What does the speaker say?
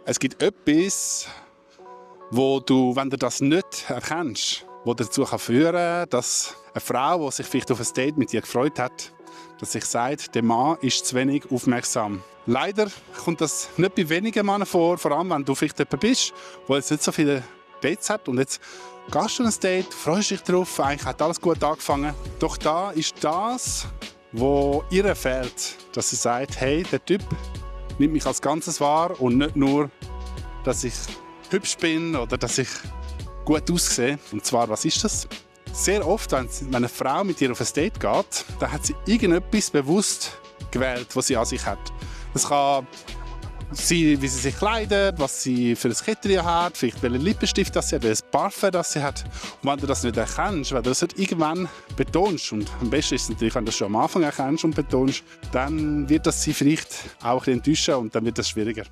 Es gibt etwas, wo du, wenn du das nicht erkennst, wo dazu führen kann, dass eine Frau, die sich vielleicht auf ein Date mit dir gefreut hat, dass sich sagt, der Mann ist zu wenig aufmerksam. Leider kommt das nicht bei wenigen Männern vor allem wenn du vielleicht jemand bist, der jetzt nicht so viele Dates hat und jetzt gehst du an ein Date, freust dich drauf, eigentlich hat alles gut angefangen. Doch da ist das, was ihr fehlt, dass sie sagt, hey, der Typ nimmt mich als Ganzes wahr und nicht nur, dass ich hübsch bin oder dass ich gut aussehe. Und zwar, was ist das? Sehr oft, wenn eine Frau mit dir auf ein Date geht, dann hat sie irgendetwas bewusst gewählt, was sie an sich hat. Das kann sein, wie sie sich kleidet, was sie für ein Kettchen hat, vielleicht welchen Lippenstift das sie hat, welches Parfum das sie hat. Und wenn du das nicht erkennst, wenn du das nicht irgendwann betonst, und am besten ist es natürlich, wenn du das schon am Anfang erkennst und betonst, dann wird das sie vielleicht auch ein bisschen enttäuschen und dann wird das schwieriger.